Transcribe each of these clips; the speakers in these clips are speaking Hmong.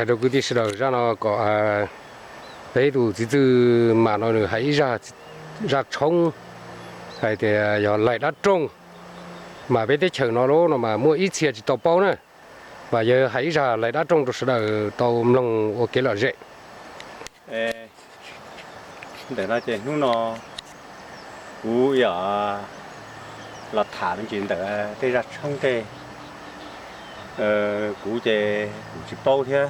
Hais rau kwv tij sawv daws zaj no kom peb tus txiv Txwj Mam no nws hais ib zaj, zaj tshoob hais tias yog laim dab roog, mas peb teb chaws no lub no mas muaj ib txhia tsis tau paub na, mas yog hais ib zaj laim dab roog rau sawv daws tau mloog ua kev lom zem. Ntawm no ces hnub no kuv yog los tham me ntsis ntawm tej zaj tshoob tej, kuv ces kuv tsis paub thiab,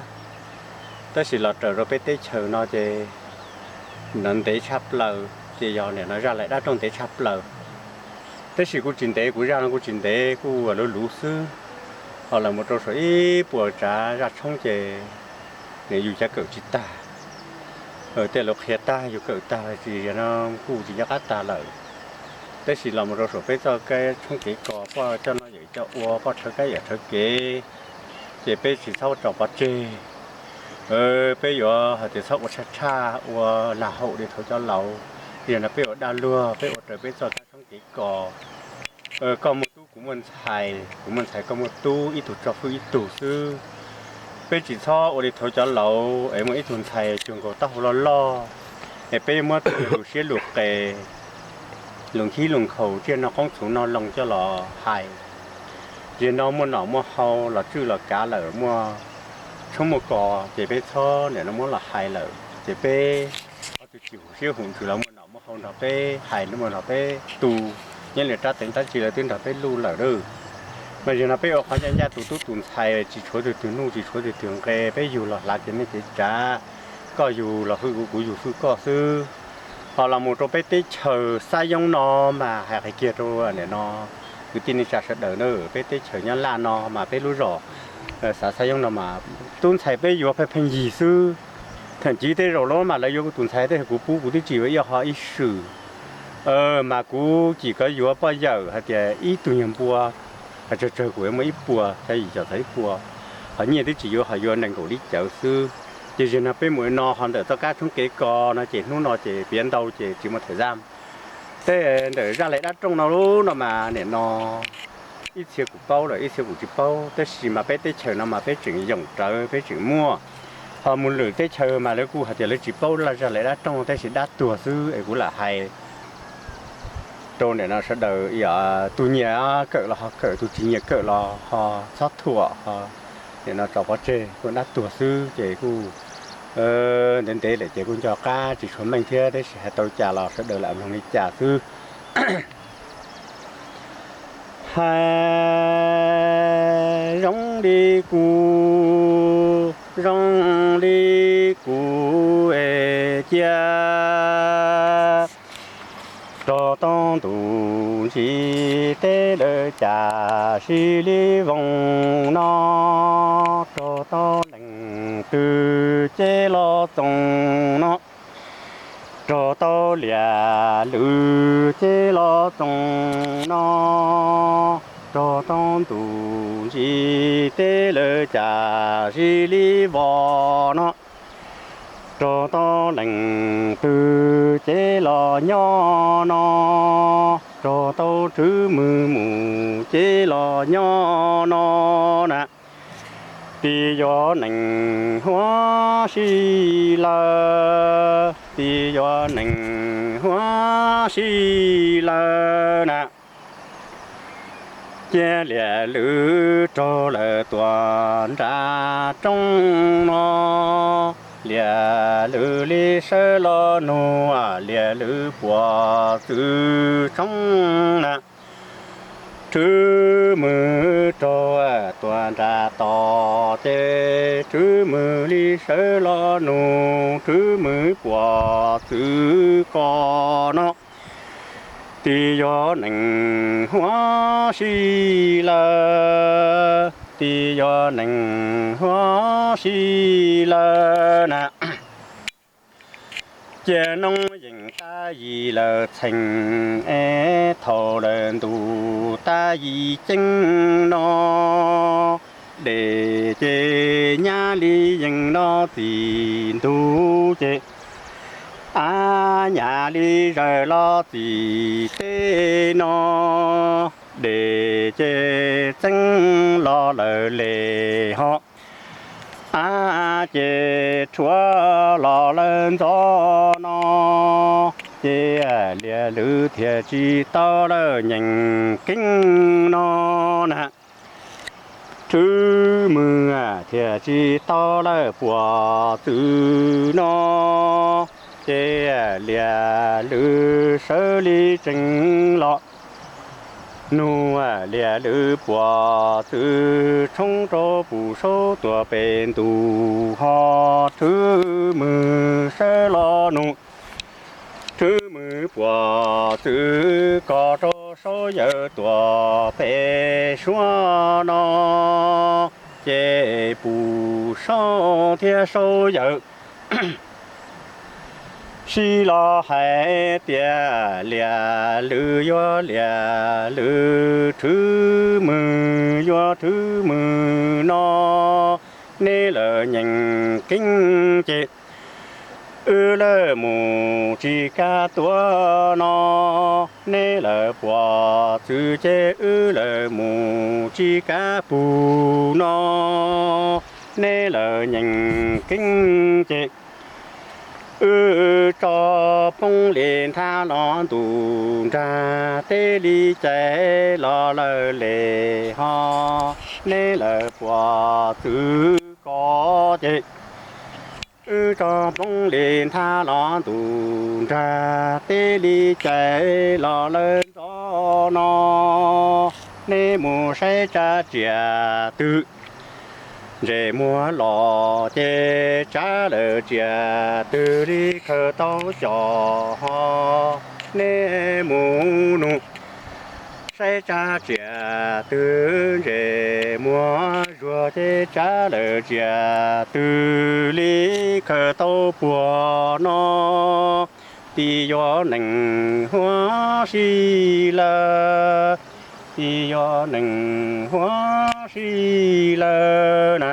tab sis los raws rau peb teb chaws no ces nws ntev tshaj plaws, ces yog nim no zaj laim dab roog ntev tshaj plaws. Tab sis kuv tsis ntev, kuv zaj no kuv tsis ntev, kuj luv luv xwb. Ho los mus rau saum ib puas tsav zaj tshoob ces nws yus cav kawm tsis tag. Tej lus qhia tag yus kawm tag los tsis yog no kuj tsis nco qab tag lawm. Tab sis los mus rau saum peb txoj kab tshoob kev kos, poj coj no yawm coj ua, poj rhawv kab yawm rhawv kev, ces peb tsis txhob tso pov tseg. Peb yuav hais tias txhob ua tshaj tshaj ua lag haum li thaum cov laus. Yog no peb ua dag luag, peb ua raws peb txoj kab tshoob kev kos. Koj muaj tub kuv muaj ntxhais, kuv muaj ntxhais koj muaj tub, ib tug tso hwj ib tug xwb. Peb tsis txhob ua li thaum cov laus es muaj ib tug ntxhais cuag nkaus taub hau loj loj, es peb muab lus siab lus qes, lus nkhib lus nkhaus, tsiaj noj qoob txhuv noj loo coj los hais. Yog no muaj nom muaj hau los tswj los kav lawm, muaj tshoob muaj kos ces peb txhob nim no muab los hais lawm. Ces peb ob tug tsis hum siab hum ntsws los muaj nom muaj hau nrog peb hais, muaj nrog peb tu, nyob li rab teev dab tsi lawv twb nrog peb luj lawm lauj. Mas yog no peb ua qhov ncaj ncaj, tus tub tus ntxhais tsis tshuav twg twg nuj, tsis tshuav twg twg nqe, peb yug los hlav kev neej kev tsav, koj yug los hwj kuv, kuv yug hwj koj xwb. Ho los mus rau peb teb chaws Xab Yooj no mas hais qhia kiag rau nim no kwv tij neej tsa sawv daws na, peb teb chaws Nyab Laj no mas peb lub zos xav Xab Yooj no mas tub ntxhais peb yuav pheej pheej yig xwb. Thaum ub tej zaum los mas lawv yuav kuv tus ntxhais tej kuv pub, kuv twb tsis yuav ib qho ib swm. Mas kuv cim kov yuav poj yawm hais tias ib tug nyuag npua, tsawg tsawg kuv yuav muaj ib puas, xya yim caum txog ib puas. Ho nyiaj twb tsis yuav, ho yuav nees nkaum li cawv xwb. Ces yog no peb mus no ho ntawm txoj kab tshoob kev kos no ces hnub no ces piav ntau ces tsis muaj tham zaj. Tej ntawm zaj laim dab roog no lub no mas nim no ib txhia kuv paub lawm, ib txhia kuv tsis paub, tab sis mas peb teb chaws no mas peb tseem yoom rawv, peb tseem muaj. Ho mus lwm teb chaws mas lawv kuj hais tias lawv tsis paub zaj laim dab roog, tab sis dab tuag xwb es kuv lam hais rau nim no sawv daws, tus nyiam kawm los ho kawm, tus tsis nyiam kawm los ho txhob thuam, ho nim no tso pov tseg, kuj dab tuag xwb ces kuj ntev ntev lawm ces kuj nco qab tsis tshua meej thiab, tab sis hais tau cas los sawv daws lam mloog li cas xwb. Hais zoo li kuv, zoo li kuv es cia rau tau ntuj ntsis teb lawm cas sib li voos no, rau tau leej twg ces los txoos no, rau tau liam lwm ces los txoos no, rau tau ntuj ntsis teb lawm cas sib li vos no, rau tau leej twg ces los nyob no, rau tau Tswv Mwg mus ces los nyob no na. Tsis yog neeg huab si lawm, tsis yog neeg huab si lawm na. Cia liam lwm raug lawm tuaj nram roob no, liam lwm li sawv los nug, liam lwm puas txwv tshoob na. Tswv Mwg raug tuaj nram toj ces Tswv Mwg li sawv los nug, Tswv Mwg puas txwv koj no. Tsis yog neeg huab si lawm, tsis yog neeg huab si lawm na. Cia noob yeej tab yim lawm txheej es thaum lawm ntuj tab yim ceeb no. Dej ces nyab li yeej no txim ntug ces, ab nyab li zawm los txim teb no. Dej ces txeeb los lawm les ho, ab ces rhuav los lawm ntxov no, ces liag lwm thiaj tsis tau lawm nyeem keeb no na. Rhwv Mws thiaj tsis tau lawm puas txwv no, ces liag lwm sawv li tsees los nug liag lwm puas txwv tshoob rau puj saub tuaj pem ntuj ho. Rhwv Mws sawv los nug Rhwv Mws puas txwv koj rau saub yawg tuaj pem suab no, ces puj saub thiab saub yawg sib los hais tias liag lwm yuav liag lwm, Rhwv Mws yuav Rhwv Mws no, neb lawv nyeem keeb ces wb lawv mus tsis kam tuaj no, neb lawv puas txwv ces wb lawv mus tsis kam pug no, neb lawv nyeem keeb ces wb tso poob li nthab los ntuj nrag teb li cais los lawm les ho, neb lawv puas txwv koj ces wb tso poob li nthab los ntuj nrag teb li cais los lawm ntxov no, neb mus saib tsav tsiaj twg ntses muag los ces tsav lawm tsiaj twg li khaws tau coj ho, neb mus nug saib tsav tsiaj twg ntses muag zuag ces tsav lawm tsiaj twg li khaws tau puag no, tsis yog neeg huab si lawm, tsis yog neeg huab si lawm na.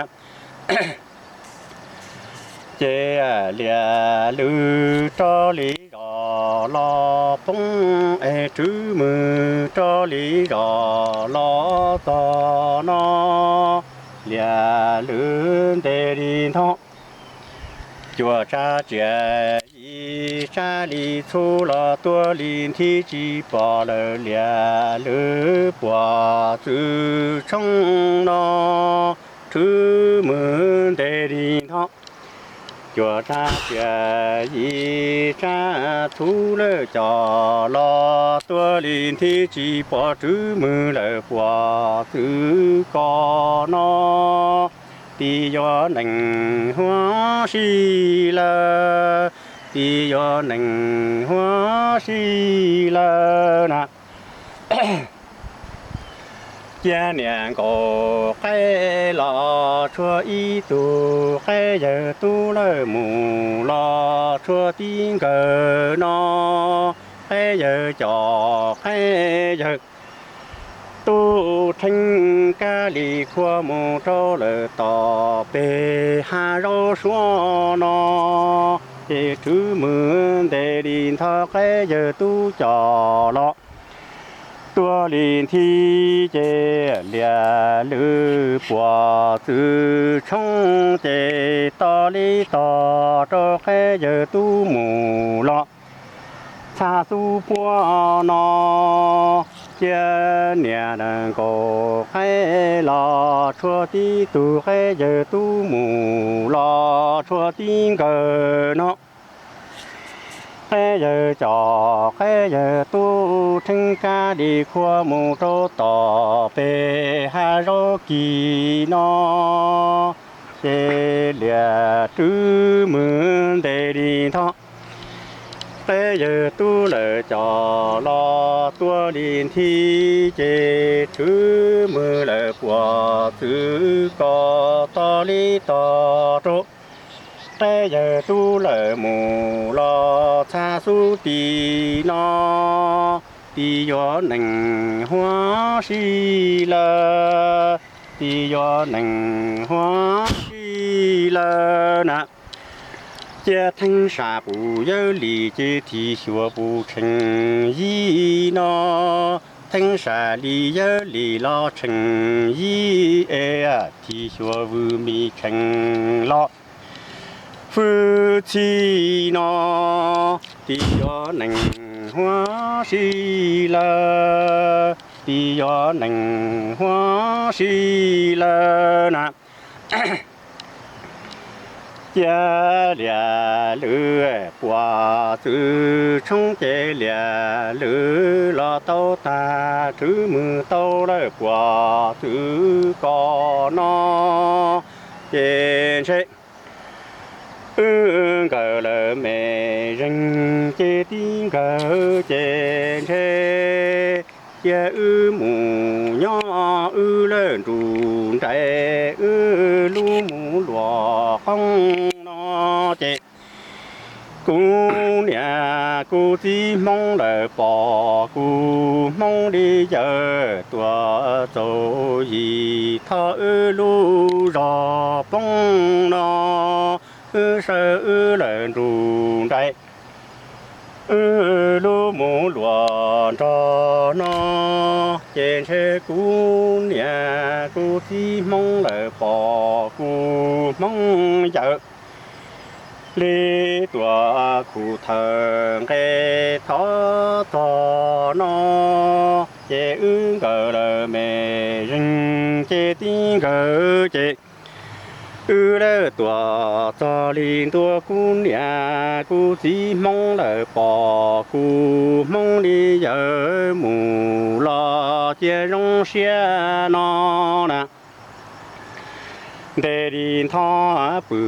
Ces liag lwm rov li zos los poob es Rhwv Mws rov li zos los txog no, liag lwm ntes li ntho cuam tsav tsiaj yim tsav li txhuv los tuaj li nthi tsis pom lawm, liag lwm puas txwv tshoob no, Rhwv Mws ntes li ntho cuam tsav tsiaj yim tsav txhuv lawm coj los tuaj li nthi tsis pom Rhwv Mws lawm puas txwv koj no, tsis yog neeg huab si lawm, tsis yog neeg huab si lawm na. Cia niam nkaum qaib los tshuav ib tug qaib yawg tub lawm mus los tshuav tib nkawg no, qaib yawg coj qaib yawg tub rheeb kab li khuab mus rau lawm tom peg hav zaub suab no, ces Rhwv Mws ntes li ntho qaib yawg tub coj los tuaj li nthi ces liag lwm puas txwv tshoob ces tos li tos rau qaib yawg tub mus los txhaj xub puab no. Cia niam nkaum qaib los tshuav tib tug qaib yawg tub mus los tshuav tib nkawg no, qaib yawg coj qaib yawg tub rheeb kab li khuab mus rau tom peg hav zaub kis no, ces liag Rhwv Mws ntes li ntho qaib yawg tub lawm coj los tuaj li nthi ces Rhwv Mws lawm puas txwv koj tos li tos rau qaib yawg tub lawm mus los txhaj xub tim no, tsis yog neeg huab si lawm, tsis yog neeg huab si lawm na. Cia theeb sam pum yawg lis ces thim xyuas pum tsheej yim no, theeb sam li yawg lis los tsheej yim es thim xyuas vwm mis tsheej los pw txhij no, tsis yog neeg huab si lawm, tsis yog neeg huab si lawm na. Cia liam lwm puas txwv tshoob, ces liam lwm los tau tag, khwv mus tau lawm puas txwv ko no, ces ntshe wb nkawd lawv me zeeg ces tib nkawd, ces ntshe cia wb mus nyob wb lawm nruj nrais, wb lub mus luam qoob no, ces kuv niam kuv txiv Hmoob lawv pom kuv Hmoob li yawg tuaj txaus yim, thaum wb lub zog poob no, wb saw wb lawm nruj nrais, wb lub mus luam nrog no, ces ntshe kuv niam kuv txiv Hmoob lawv pom kuv Hmoob yawg li tuaj khuj thawj nqe thov txog no, ces wb nkawd lawv me zeeg ces tib nkawd, ces wb lawv tuaj txog li ntua, kuv niam kuv txiv Hmoob lawv pom kuv Hmoob li yawg mus los cia zoo siab no na. Ntes li nthov pw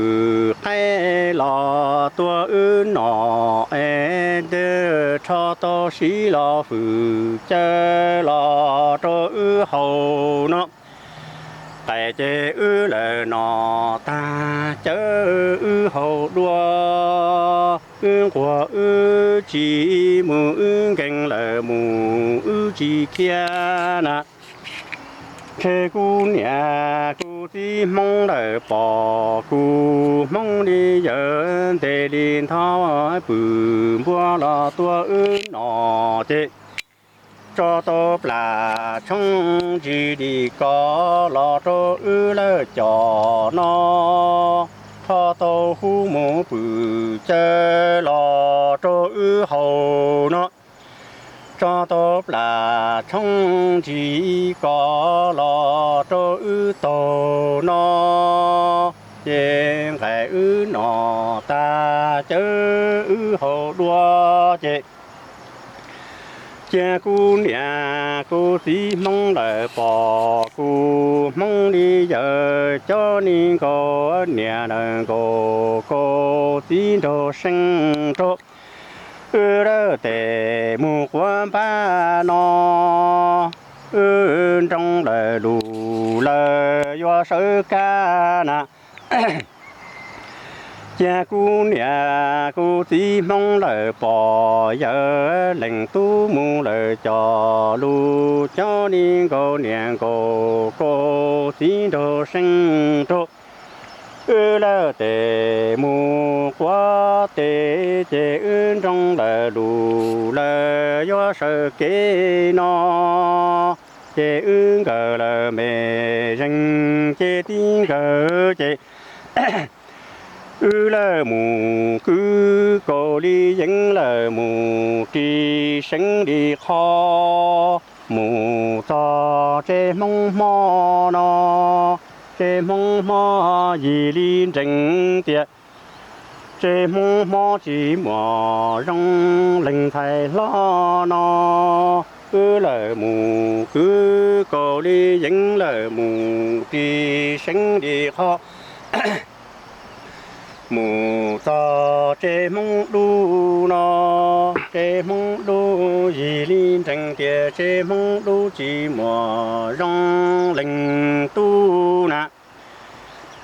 qaib los tuaj wb nom es, ntes rho tau siv los hwm cawv los rau wb haus no. Qaib ces wb lawv nom tag, cawv wb haus dua, wb nquag wb tsis mus, wb nkees lawm mus wb tsis khiav na. Ntshe kuv niam kuv txiv Hmoob lawv pom kuv Hmoob li yawg, ntes li nthov pw npua los tuaj wb nom ces tso tau plam tshoob ntsis li ko los rau wb lawm cov no, rho tau hub mus pw cawv los rau wb haus no. Tso tau plam tshoob ntsis ko los rau wb taug no, ces nqaim wb nom tag, cawv wb haus dua ces cia kuv niam kuv txiv Hmoob lawv pom kuv Hmoob li yawg, cov ni nkaus niam lawv nkaus kaus txiv nraug seej rau wb lawm tes mus quav npab no, wb nroo lawm lus lawm yuav sawv kab na. Cia kuv niam kuv txiv Hmoob lawv pom yawg, leej tub mus lawm cov lus, cov ni nkaus niam nkaus kaus txiv nraug seej rau wb lawm tes mus quav tes, ces wb nroo lawm lus lawm yuav sawv kev no, ces wb nkawd lawv me zeej ces tib nkawd ces wb lawv mus kwv kaus li yeeb lawm mus ris seev li qho, mus txog tsev Hmoob Hmoob no, tsev Hmoob Hmoob yig li nrees tias tsev Hmoob Hmoob tsis muaj zoo, leej ntxhais hlob no, wb lawv mus kwv kaus li yeeb lawm mus ris seev li qho, mus txog tsev Hmoob Dub no, tsev Hmoob Dub yig li nrees tias tsev Hmoob Dub tsis muaj zoo, leej tub na.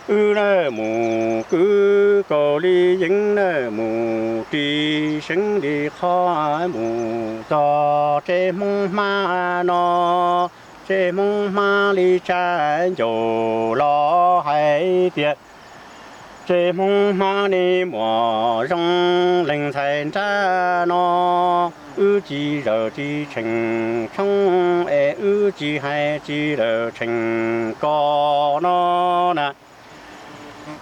Wb lawv mus kwv kaus li yeeb lawm mus ris seev li qho, mus txog tsev Hmoob Hmab no, tsev Hmoob Hmab li tsa ncaus los hais tias tsev Hmoob Hmab ne muaj zoo, leej ntxhais nrab no, wb tsis zawm tsis tshee tshoob es wb tsis hais tsis lawm tshee ko no na.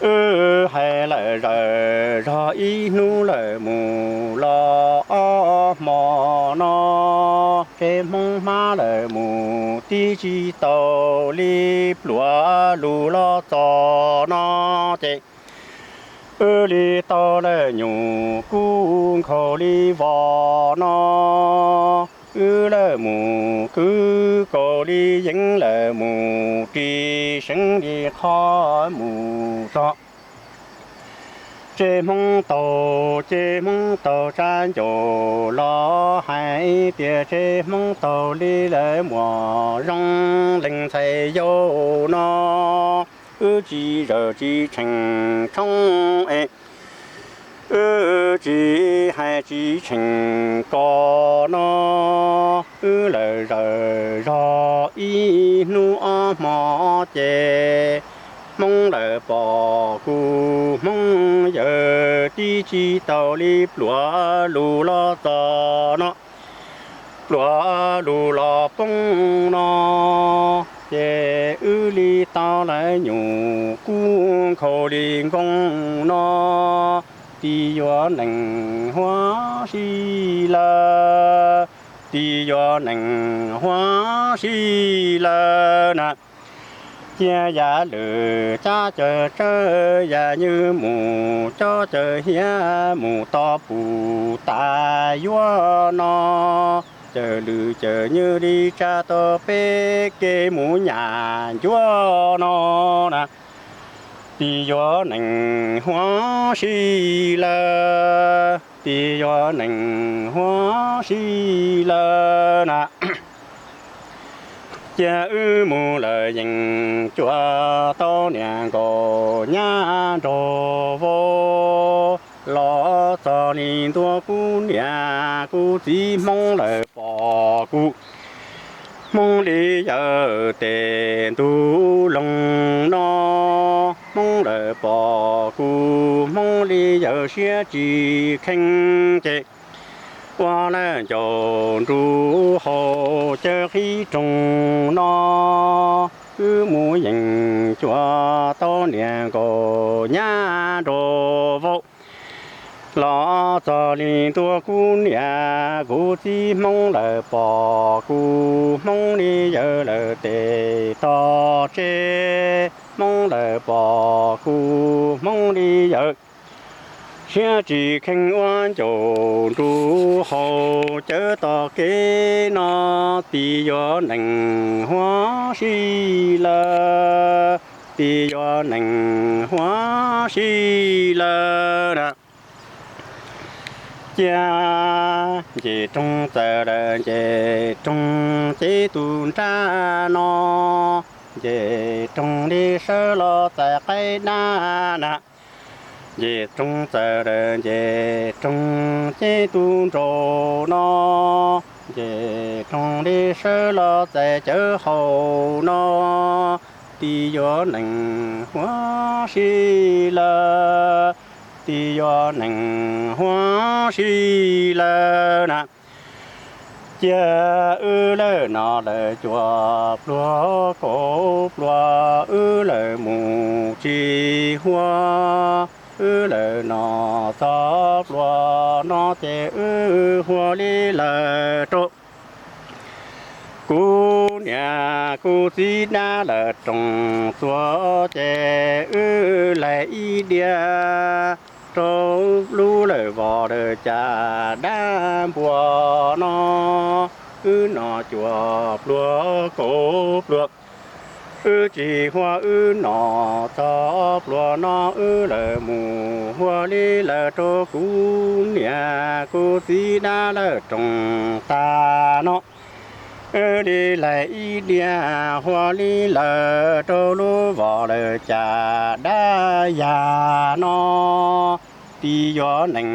Wb hais lawm zawm zog ib hnub lawm mus los ob hmo no, tsev Hmoob hmab lawm mus tib tsis tau li pluav lus los txog no ces wb li tau lawm nyuj kub nkhaus li vos no, wb lawm mus kwv kaus li yeeb lawm mus ris seev li qhov mus txog. Tsev Hmoob taug, tsev Hmoob taug tsab ncaus los hais tias tsev Hmoob taug li lawv muam zoo leej ntxhais yau no, wb tsis zawm tsis tshee tshoob es wb tsis hais tsis tshee kos no, wb lawm zawm zog ib hnub ob hmo ces Hmoob lawm pom kuv Hmoob yawg tib tsis tau li pluav lus los txog no, pluav lus los poob no, ces wb li tau lawm nyuj kub nkhaus li nkoo no, tsis yuav neeg huab si lawm, tsis yuav neeg huab si lawm na. Cia yav lwm cab caws tsawb yam nywj mus cab caws hiav mus tos pum tas yuav no, caws lwm caws nywj li tsa tau peb kev mus nyam ncuav no na. Tsis yuav neeg huab si lawm, tsis yuav neeg huab si lawm na. Cia wb mus lawm yeej cuam tau niam nkaus nyab nraug vauv, los txog li ntua kuv niam kuv txiv Hmoob lawm pom kuv Hmoob li yawg tes ntuj loog no, Hmoob lawm pom kuv Hmoob li yawg siab tsis kheej ces ua lawm ncaus nruj hau cawv qhib roog no, wb mus yeej cuam tau niam nkaus nyab nraug vauv, los txog li ntua kuv niam kuv txiv Hmoob lawm pom kuv Hmoob li yawg lawm tes tos tseg, Hmoob lawm pom kuv Hmoob li yawg siab tsis kheej ua ncaus nruj hau cawv tos kev no, tsis yuav neeg huab si lawm, tsis yuav neeg huab si lawm na. Cia nce roog txawm lawm nce roog cev tus nrab no, nce roog li sawv los txais qaib dab na, nce roog txawm lawm nce roog cev tus nraum no, nce roog li sawv los txais cawv hau no, tsis yuav neeg huab si lawm, tsis yuav neeg huab si lawm na. Cia wb lawm no lawm cuaj pluag kaum pluag wb lawm mus tsis huab, wb lawm no txog pluag no ces wb huab li lawm rau kuv niam kuv txiv dab lawm roog txuas ces wb laig ib diav rau lub lawm vos lawm cas dab npua no, wb no cuaj pluag kaum pluag wb tsis huab, wb no txog pluag no wb lawm mus huab li lawm rau kuv niam kuv txiv dab lawm roog tag no, wb li laig ib diav huab li lawm rau lub vos lawm cas dab yag no, tsis yuav neeg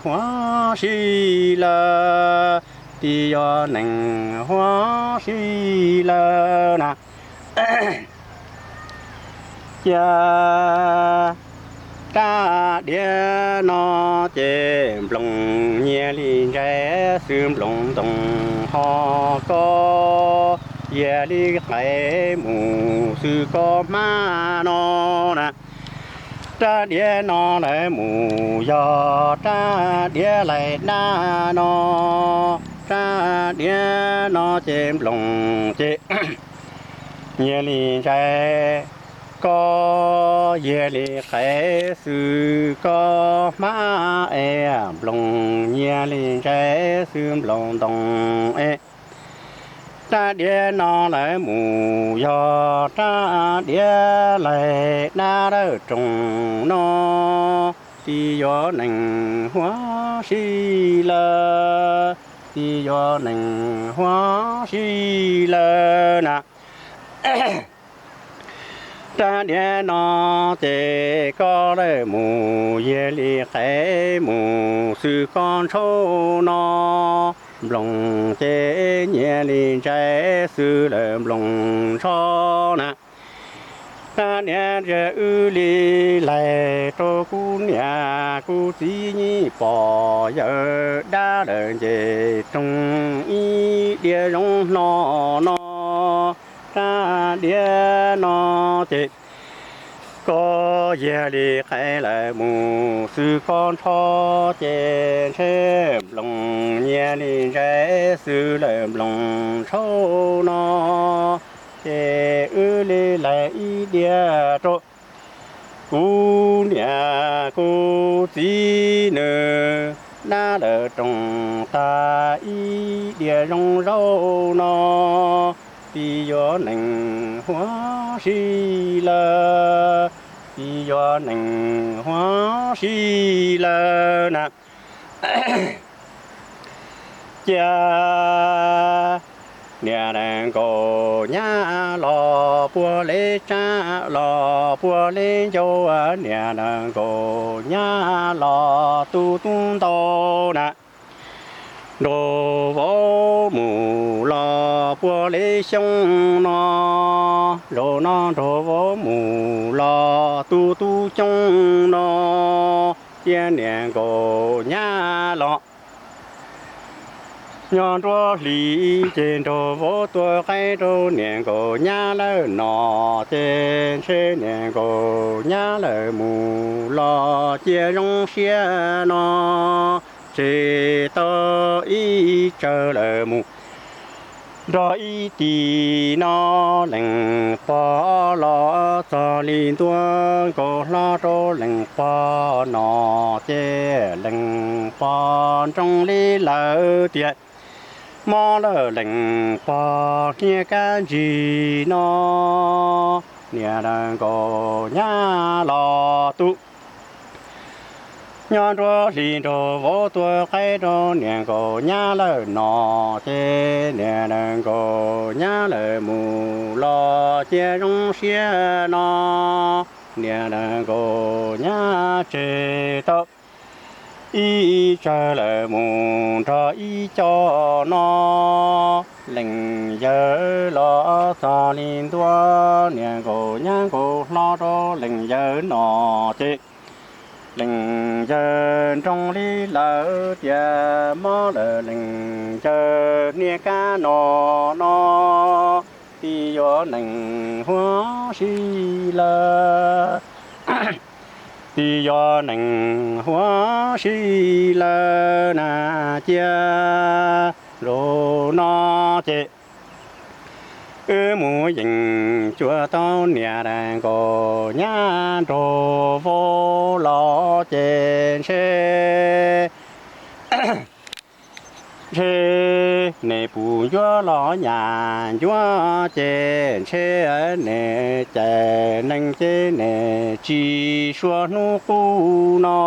huab si lawm, tsis yuav neeg huab si lawm na. Cia rab diav no ces nploos nyias li ntsais xwb, nploos ntoo ho kob, yam li qais mus xwb kob hmab no na. Rab diav no lawv mus yog rab diav laim dab no, rab diav no ces nploos ces nyias li ntsais, koj yias li qev xwb koj hmab es nploos nyias li ntsais xwb nploos ntoos es. Rab diav no lawv mus yog rab diav laim dab dawm roos no, tsis yuav nees huab si lawm, tsis yuav nees huab si lawm na. Rab diav no ces koj lawv mus yias li qev mus xwb koj ntshauv no, nploos ces nyias li ntsais xwb lawm nploos ntshauv na. Rab diav ntsia wb li laig rau kuv niam kuv txiv nyiaj pog yawm dab lawm nce roog ib diav zoo hno no. Rab diav no ces koj yias li qev lawm mus xwb koj ntshauv ces ntshe nploos nyias li ntsais xwb lawm nploos ntshauv no. Ces wb li laig ib diav rau kuv niam kuv txiv nws dab lawm roos tag ib diav zoo zaum no, tsis yuav nees huab si lawm, tsis yuav nees huab si lawm na. Cia niam nees nkaum nyab los puag li tsab los puag li ncauj, niam nees nkaum nyab los tu tub ntau na. Nraug vauv mus los puag li xyoo no, zaum no nraug vauv mus los tu tub xyoo no, cia niam nkaum nyab los nyob nruab hlis ces nraug vauv tua qaib rau niam nkaum nyab lawm no, ces ntshe niam nkaum nyab lawm mus los cia zoo siab no, tseg tau ib tsawg lawm mus nrog ib tis no. Leej pog los txog li ntua nkaus hlo rau leej pog no, ces leej pog nroo li lawm tias mob lawm leej pog hniav kab ntsis no, niam nees nkaum nyab los tu nyob nruab hlis nraug vauv tua qaib rau niam nkaum nyab lawm no, ces niam nees nkaum nyab lawm mus los cia zoo siab no, niam nees nkaum nyab tseg tau ib tsawg lawm mus nrog ib co no. Leej yawg los txog li ntua, niam nkaum nyab nkaus hlo rau leej yawg no, ces leej yawg nroo li lawm tias mob lawm leej yawg hniav kab no no, tsis yuav nees huab si lawm, tsis yuav nees huab si lawm na. Cia zaum no ces wb mus yees cuag tau niam nees nkaum nyab nraug vauv los ces ntshe ntshe nws puas ncuab los nyas ncuab ces ntshe nws cais nees ces nws tsis suav hnub qub no,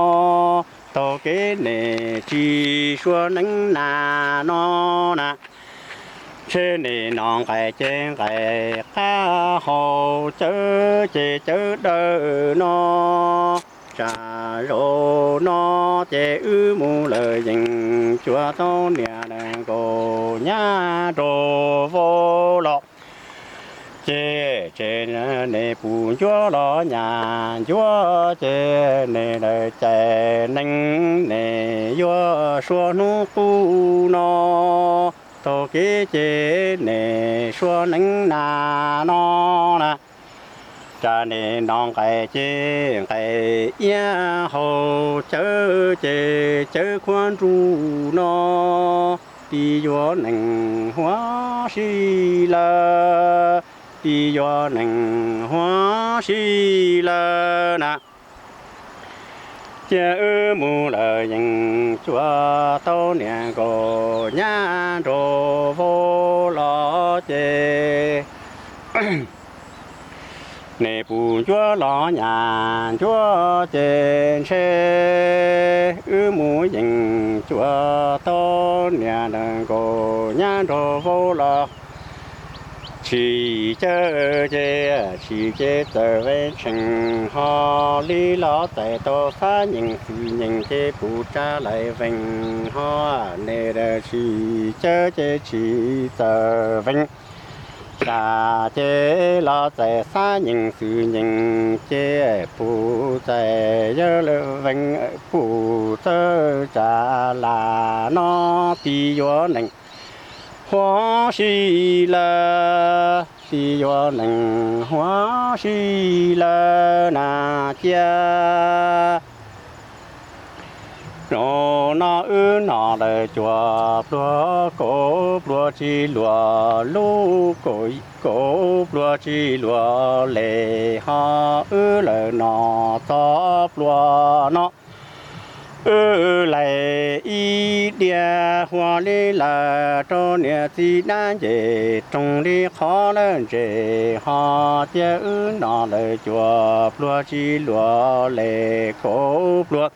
taug kev nws tsis suav nees nas no na. Ntshe nws no nqaim ces nqaim qab hau cawv ces cawv dawm no. Tsam zaum no ces wb mus lawm yees cuag tau niam nees nkaum nyab nraug vauv los ces ntshe nws puas ncuab los nyas ncuab ces nws lawv cais nees nws yuav suav hnub qub no, taug kev ces nws suav nees nas no na. Nim no nqaim ces nqaim iab, haus cawv ces cawv khuab nruj no, tsis yuav neeg huab si lawm, tsis yuav neeg huab si lawm na. Cia wb mus lawm yeej tsuas tau niam nkaus nyab nraug vauv los ces nej puas ncuab los nyas ncuab ces ntshe wb mus yeej tsuas tau niam nkaus nyab nraug vauv los tsis cawv ces tsis ces txawm vees tsees ho li los txais tau xab nyeeg xwm nyeeg ces puas tsa lais vees ho nej tsis cawv ces tsis txawm vees sam ces los txais xab nyeeg xwm nyeeg ces puas txais yawg lawm vees puas txawj tsa las no tsis yuav neeg huab si lawm, tsis yuav neeg huab si lawm na cia Zaum no wb nom lawm cuaj pluag kaum pluag tsis luag lub, kaum pluag tsis luag les ho wb lawm nom txog pluag no. Wb laim ib diav huas li lawm rau niam txiv dab ncem roog li qhov lawm ntses ho cia wb nom lawm cuaj pluag tsis luag les kaum pluag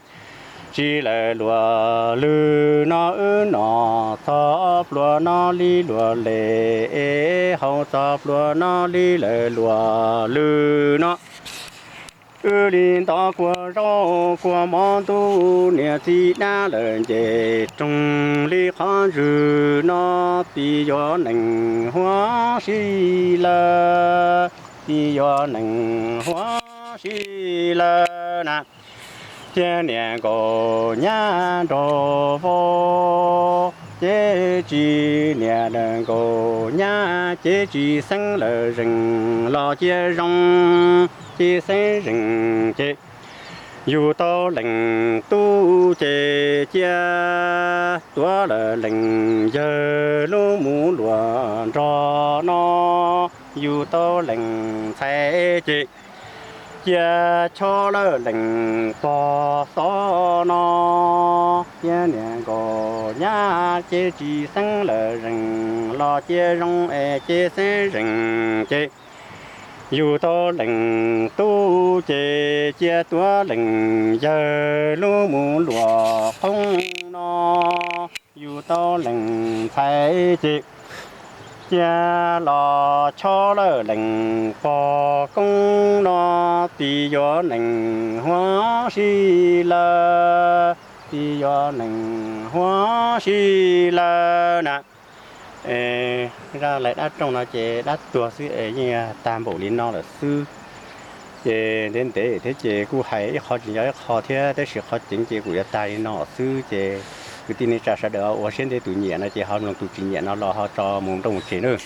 tsis lawm luag lwm no wb nom txog pluag no li luag les es haus txog pluag no li lawm luag lwm no. Wb li ntov kua zaub kua mov ntuj niam txiv dab lawm ncem roog li qhov ntswg no tsis yuav neeg huab si lawm, tsis yuav neeg huab si lawm na. Cia niam nkaus nyab nraug vauv ces tsis niam nkaus nyab ces tsis xeeb lawm zeem los cia zoo ces xeeb zeem ces yug tau leej tub ces cia tuav lawm leej yawg lub mus luag nrog no, yug tau leej ntxhais ces cia chob lawm leej pog xov no. Cia niam nkaus nyab ces tsis xeeb lawm zeem los cia zoo es ces xeeb zeem ces yug tau leej tub ces cia tuav leej yawg lub mus luag qoob no, yug tau leej ntxhais ces cia los chob lawm leej pog koob no, tsis yuav neeg huab si lawm, tsis yuav neeg huab si lawm na. Zaj lais dab roog no ces dab tuag xwb es yeej tag npaum li no lawm xwb. Ces ntev ntev thiab ces kuj hais ib qho tsis nco ib qho thiab tab sis qhov ceev ces kuj yuav tag li no xwb ces kwv tij neej tsa sawv daws ua siab ntev, tus nyiam no ces ho mloog, tus tsis nyiam no los ho tso mus nrauj mus tseg nawb.